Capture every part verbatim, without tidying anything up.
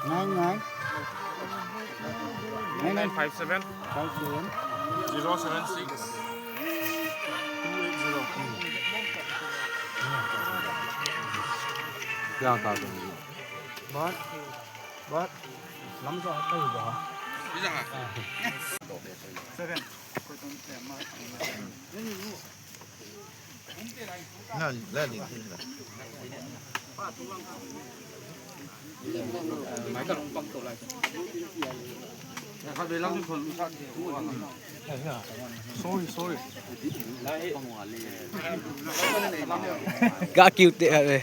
Nine nine. Nine nine five seven. Five seven. Zero seven six. Two eight zero. Kya kha? But, but, lam sa kayu ba? Seven. Sorry, sorry. Ga kiu te ha ve.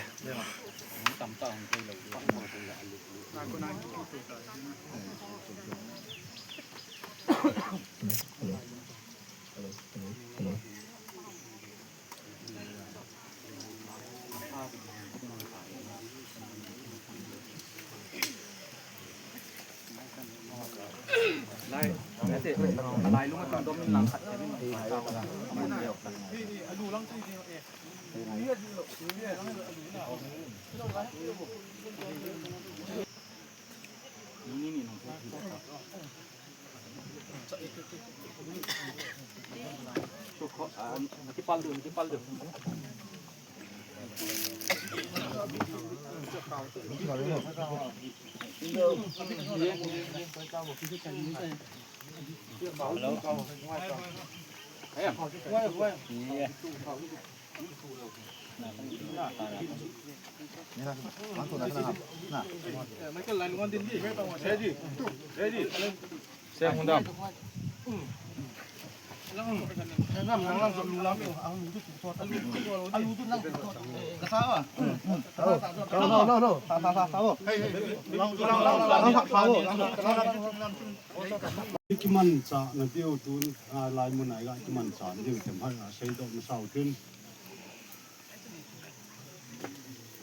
Kimanchah na diu tun, a, lai mun a i ga kimanchah diu tem hai a seidoh masau tin.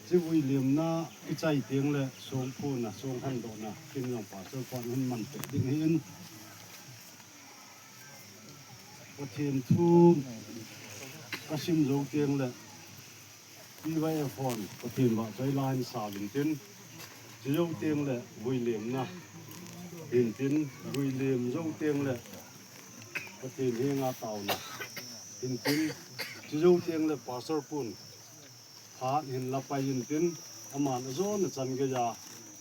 Chi vui liemna i chai teng le song phuna, song hangdohna, kin jong pastor pan hun man pe ding hin. Pathen thu ka sim jou teng le P Y F hon Pathen vahchoi la hin sa vin tin, chi jou teng le vui liemna hin tin, vui liem jou teng le Pathen henga taona hin tin, chi jou teng le pastor pun phat hin la pai in tin, aman ajon a chan geiya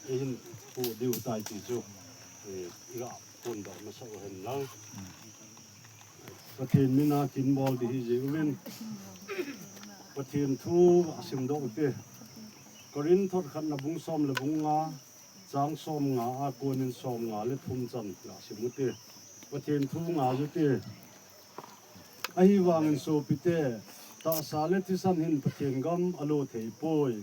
ei hin pu diu tai ti chu, eh, i ga phondoh masa u hen lang. Pathen mina kin bol di hi jeh uvin. Pathen thu a simdoh u te. Korinth thot khatna bung som le bung nga, chang som nga a konin som nga le thum chan a sim u te. Pathen thu nga u te. Ahivangin sopite, tahsa le thisan hin Pathen gam alo thei poi.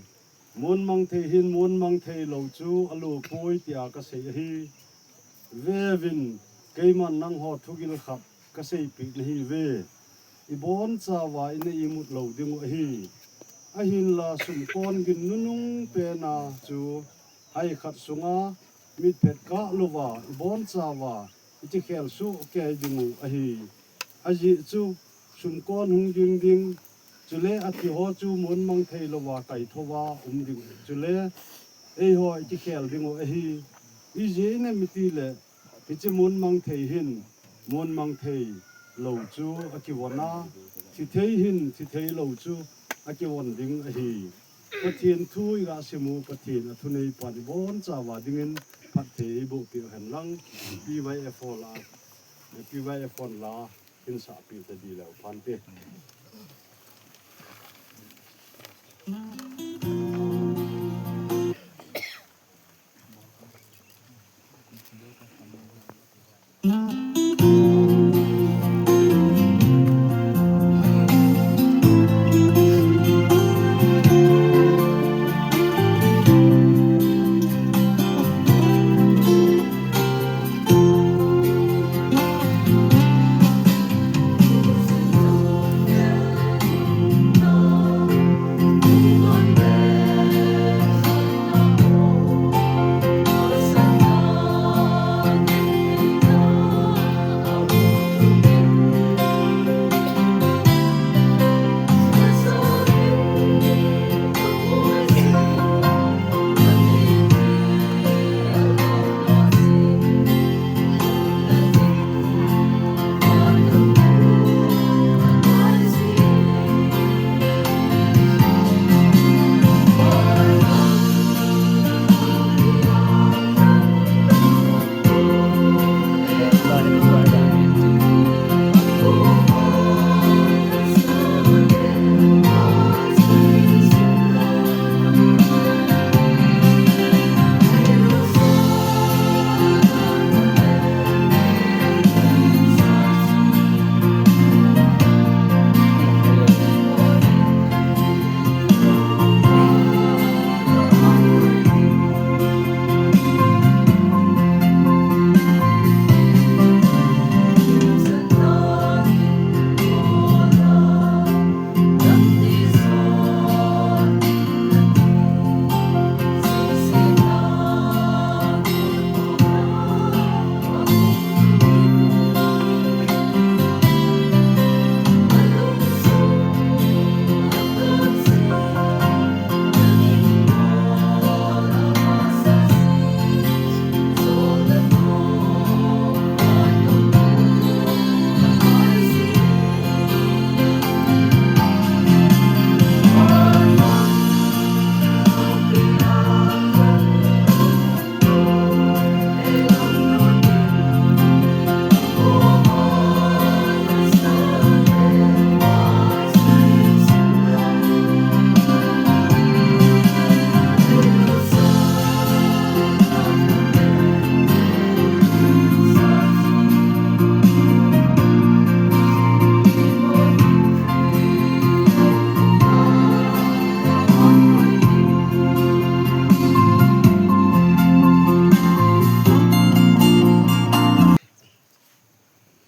Mon mang thei hin mon mang thei lo chu alo poi tia ka sei ahi. Vevin, keiman nangho thugil khat ka seipeh nahi ve. I bonchauva i na imut lo ding u ahi. Ahinla sumkon gin nunung pena chu hai khat sunga mitphet kah louva i bonchauva Ichi khel su kei ding u ahi. Ajeh chu sumkon hung ging ding, chule athi ho chu mun mang thei louva kaithouva um ding, chule eiho ichi khel ding u ahi. Ijeh inem itile, hiche mun mang thei hin, mun mang thei lou chu akivon a, thi thei hin, thi thei lou chu akivon ding ahi. Pathen thu iga sim u, Pathen athunei pan ibon chauva dingin phatthei eiboh peh u hen lang, P Y F hon la, P Y F hon la, hin sahpeh ta di leu phante.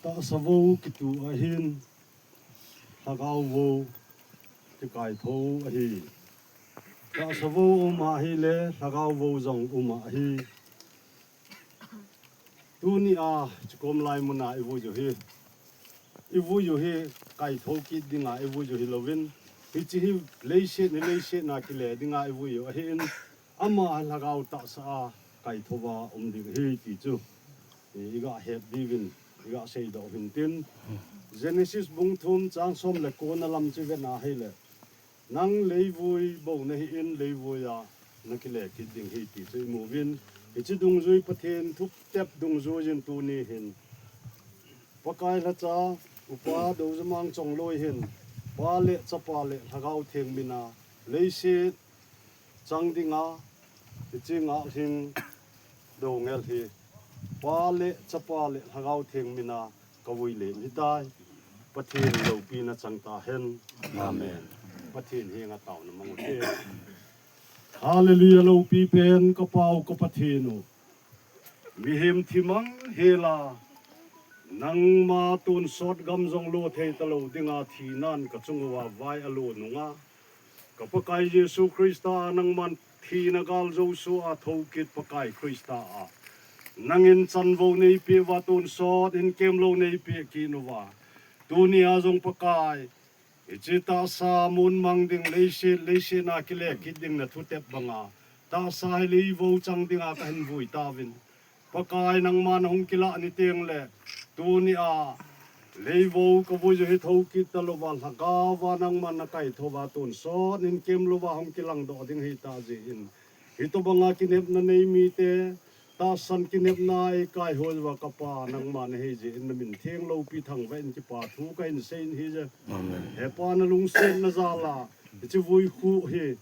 Tahsa vou kitu ahin, lhagao vou kikai thou ahi. Tahsa vou um ahile, lhagao vou jong um ahi. Tuni a, chukom lai muna ivui u hi, ivui u hi, kai thou kit dinga ivui u hilouvin, hiche hi leiset ni leiset na kile dinga ivui u ahin, ama lhagao tahsa a kai thouva um ding ahi ti chu, i, iga het diuvin, iga seidoh uvin tin. Genesis bung thum chang som le ko na lam chu vena ahile, nang leivui bou nahin, leivui a nakile kit ding ahi ti chu imuvin. Hiche dungjui Pathen thutep dungjuiyin tuni hin Pakai lhacha, Upa Doujamang Chongloi hin, Pa le Chapa le Lhagao Theng mina leiset chang dinga, hiche Ngahlhing Doungel hi, Pa le Chapa le Lhagao Theng mina kavui lem hitai. Pathen loupina chang tahen. Amen. Pathen henga taona mang ute. Hallelujah, loupi pen ka Pau ka Pathen u. Mihem thi mang hela, nangma tonsot gam jong lo thei talou dinga thinan ka chung uva vai alo nunga, ka Pakai Jesu Christa a nangman thina gal Joshua a thou kit Pakai Christa a, Nangin chanvo neipeh uva tonsot in kemlou neipeh kit uva, tunia jong Pakai, hiche tahsa mun mang ding leiset, leiset a kile kit ding nathutep banga tahsa hi leivo chang dinga kahin vui tauvin, Pakai, nangman nahung kilah ni tengle, tunia leivo kavui jong hi thou kit talouva, lhagaova nangman nakaithouva tonsot in kemlouva hung kilangdoh ding hitah jeh in, hitobanga kinepna nei mite, tahsan kinepna eikaihoi uva ka Pa nangma nahi jeh in namin theng loupi thangvah in kipa thu kahin seiyin ahije. He Pa, nalungsetna jala hiche vuikhuh hi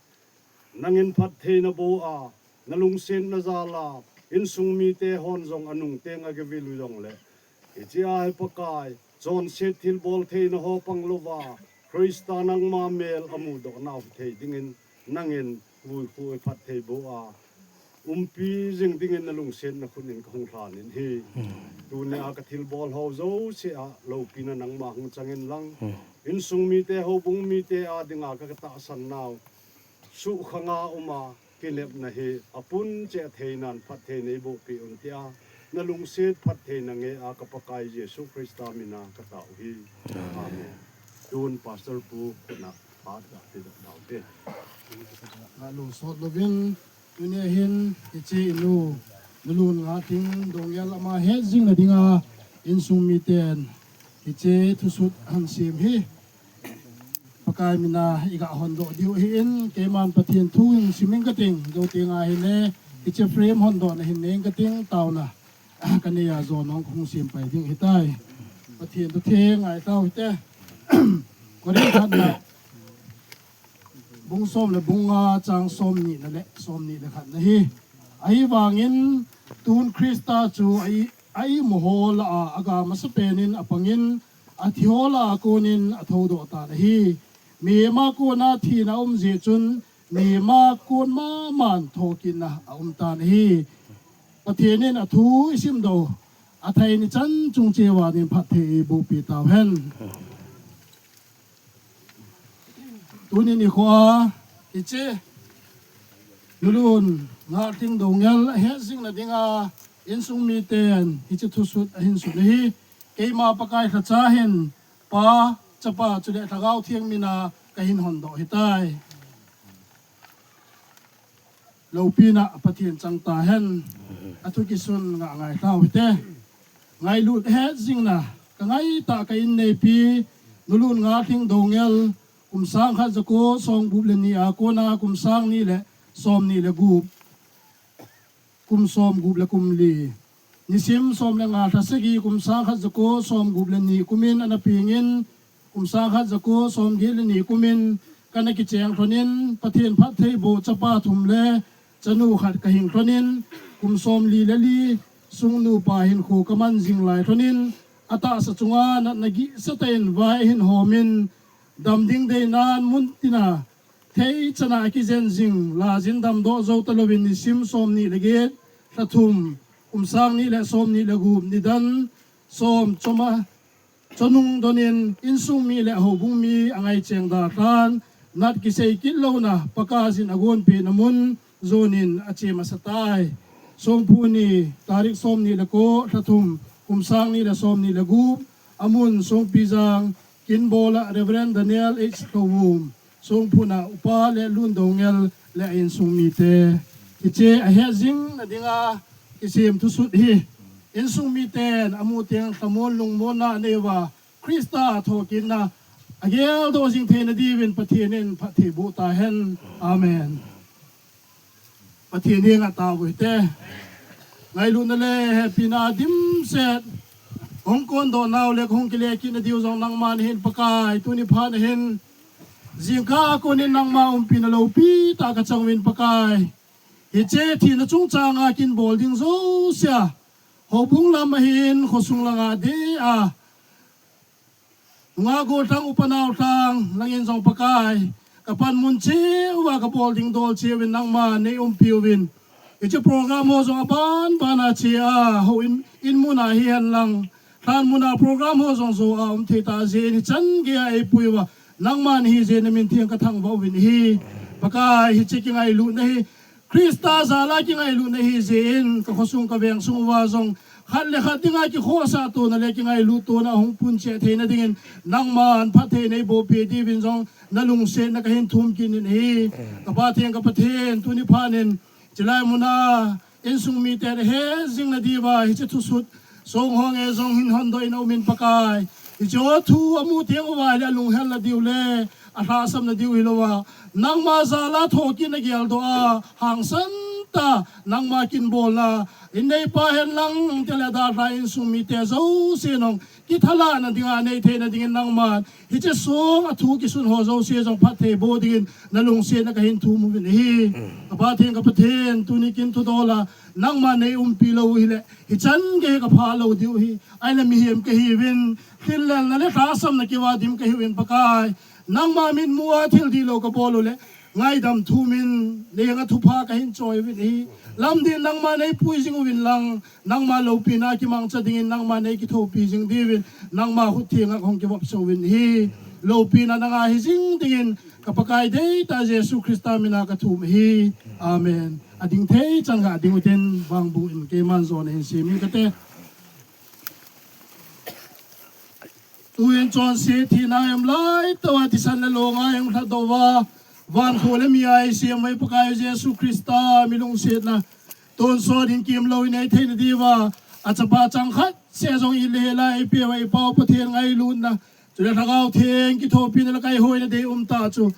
nangin phatthei naboh a, nalungsetna jala insung mite hon jong anung teng agavil u jongle, hichea hi Pakai, chonset thilbol theina ho panglouva, Christa nangma mel amudoh nau hithei dingin, nangin vuikhuh hi phatthei boh a, umpi jing dingin nalungsetna khut in kahung lhanin ahi. Tunia kathilbol ho jouse a loupina nangma hung changin lang, insung mite, houbung mite a dinga ka, katahsan nau suhkhanga uma kinepna hi apun cheh theinan phatthei neibohpeh un tia, nalungset phatthei nangea ka Pakai Jesu Christa mina katao ahi. Amen. Tun Pastor Pu khut a phat kapedoh taute. Nalungsot louvin, tunia hin hiche inu, Nalun Ngalhing Doungel ama hetjingna dinga insung miten hiche thusut ahin sem hi Pakai mina igahondoh diu ahin, keiman Pathen thu hin simin kating, jou tenga hile hiche frame hondohna hin neng kating, taona kanei a jona kahung sem pai ding ahitai. Pathen thu theng ngaitau hite. Korinth khatna bung som le bung nga, chang somni na le somni le khatna ahi. Ahivangin tun Christa chu a imuho lah a aga masapen in apangin, athiho lah a konin athoudoh tan ahi. Mihem a kona thina aum jeh chun mihem a kon maman thokitna aum tan ahi. Pathen in athu isimdoh u athai nichan chung cheh uva nin phatthei eibohpeh tauhen. Tuni nikhoa hiche Nalun Ngalhing Doungel ahetjingna dinga insung miten hiche thusut ahin sut ahi. Keima Pakai lhacha hin Pa, Chapa chule Lhagao Theng mina kahin hondoh ahitai. Loupina Pathen chang tahen. Athu kisun ngah ngaitau hite. Ngailut hetjingna kangaitah ka inneipi Nalun Ngalhing Doungel, kum sang khat jako somgup le ni a kona kum sang ni le somni le gup, kum somgup le kum li, nisim som le nga, lha sagi, kum sang khat jako somgup le ni kumin ana pengin, kum sang khat jako somget le ni kumin kana kicheng lhonin, Pathen phattheiboh chapa thum le chanu khat kahing lhonin, kum somli le li sung nupa hinkho kaman jing lai lhonin, atahsa chunga natna gihsa tah in vai ahin homin, dam ding deinan muntina theichana akijen jing, lajin damdoh jou talouvin nisim somni le get, lha thum, kum sang ni le somni le gup nidan som choma chonung donin insung mi le houbung mi angaicheng dalhan, nat kisei kit louna Pakaiyin agonpehna mun jonin ache masa tai. Songphu ni, tarik somni le ko, lha thum, kum sang ni le somni le gup, amun Songpijang, Kinbol a Reverend Daniel H Lhouvum, Songphu na Upa Letlun Doungel le a insung mite. Hiche ahetjingna dinga kisem thusut hi insung miten amu teng lhamon lungmonna aneiuva, Christa thokitna ageldoh jing theina diuvin Pathen in phatthei boh tahen. Amen. Pathen henga tao hite. Ngailutna le hepina dimset hung kondoh nau le hung kile kitna diu jong nangma nahin Pakai, tuni phat nahin. Jingkah a konin nangma umpina loupi tah kachang uvin Pakai. Hiche thina chungchanga kinbol ding jousea, houbung lam ahin, khosung langa dei a, nunga golthang upa naolthang, nangin jong Pakai, kapanmun cheh uva kabol ding dol cheh uvin nangma neiumpi uvin. Hiche program ho jong aban bana chea, houin, in muna hihen lang, lhan muna program ho jong jo a um thei tah jeh in hichan geiya eipui uva, nangma nahi jeh in namin theng kathangvah uvin ahi. Pakai, hiche kingailutna hi Christa jal a kingailutna hi jeh in, ka khosung ka veng sung uva jong, khat le khat dinga kikhohsah tona le kingailutna a hung pun cheh theina dingin, nangman phatthei nei boh peh diuvin jong, na lungsetna ka hin thum kit in ahi. Ka Pa Pathen, ka Pathen, tuni phat in, chulai muna, insung mite na he jing na diuva, hiche thusut, Song Hong e jong hin hondoh in a um in Pakai. Hiche thu amu teng uva le alunghel na diu le, alhahsam na diu hilouva. Nangma jal a thokit na geldoh a, hangsan tah, nangma kin bolna. In neipa hen lang, tile dalha insung mite jouse nong. Kithalahna dinga nei theina dingin nangman. Hiche song a thu kisun ho jouse jong phatthei boh dingin na lungsetna ka hin thum uvin ahi. Ka Pa Pathen, ka Pathen, tuni kin thudol a nangman nei umpi lou hile. Hichan gei ka pha lou diu ahi. Ahile mihem ka hiuvin, thil lelna le lhahsamna kiuva dim ka hiuvin Pakai. Nangma mitmu a thil dihlou ka bol u le, ngaidam thum in, nang a thupha ka hin choi uvin ahi. Lamdin nangma nei pui jing uvin lang, nangma loupina kimangcha dingin nangma nei kithopi jing diuvin, nangma khut thenga ka hung kivopsa uvin ahi. Loupina nanga hi jing dingin, ka Pakai deitah Jesu Christa mina ka thum ahi. Amen. Ading thei chan ga ding utin, vangboh in keiman jona hin sem inge kati. Tuin chonset thina a um laitah uva thisan le long a hung lhatdoh uva, van kho le mi a eisem uvin Pakai Jesu Christa mi lungsetna, tonsot in kimlou in nei theina diuva, achapa changkhat seh jong i le la eipeh uva i Pau Pathen ngailutna, chule Lhagao Theng kithopina le kaihoina dei um tah chu,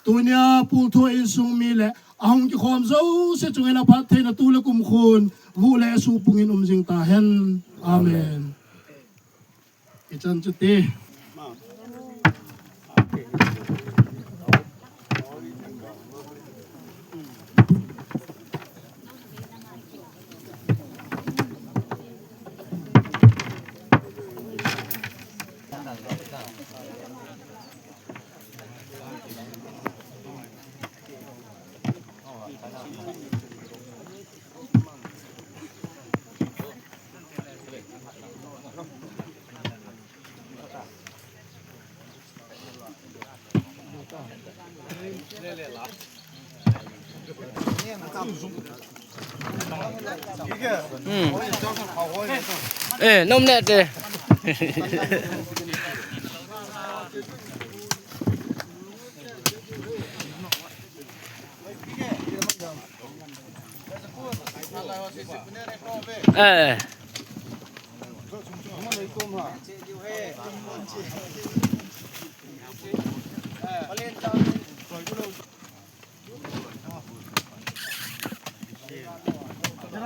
tunia Pulthu insung mi le ahung kikhom jouse chunga phattheina thu le kumkhon, vuh le sopung in um jing tahen. Amen. Ichan chuti. Hmm. Eh, nom ne te. Eh.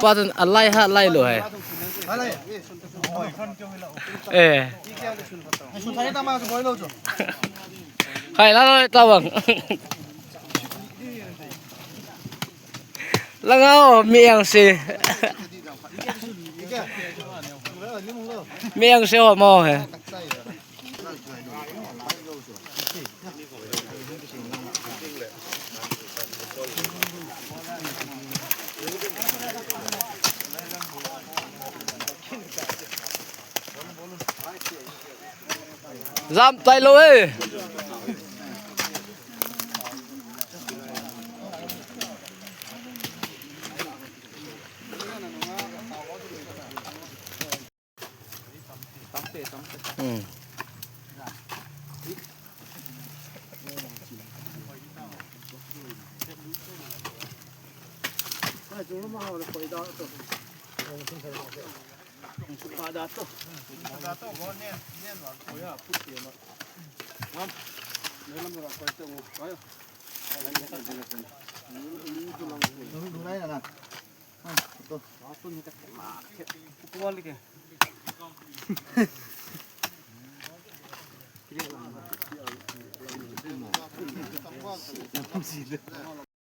Patun alai ha lai lo hai. Eh. Hai la lo ta bang. Langao mi ang si. Mi ang si ho mo he. Jam tai lo e.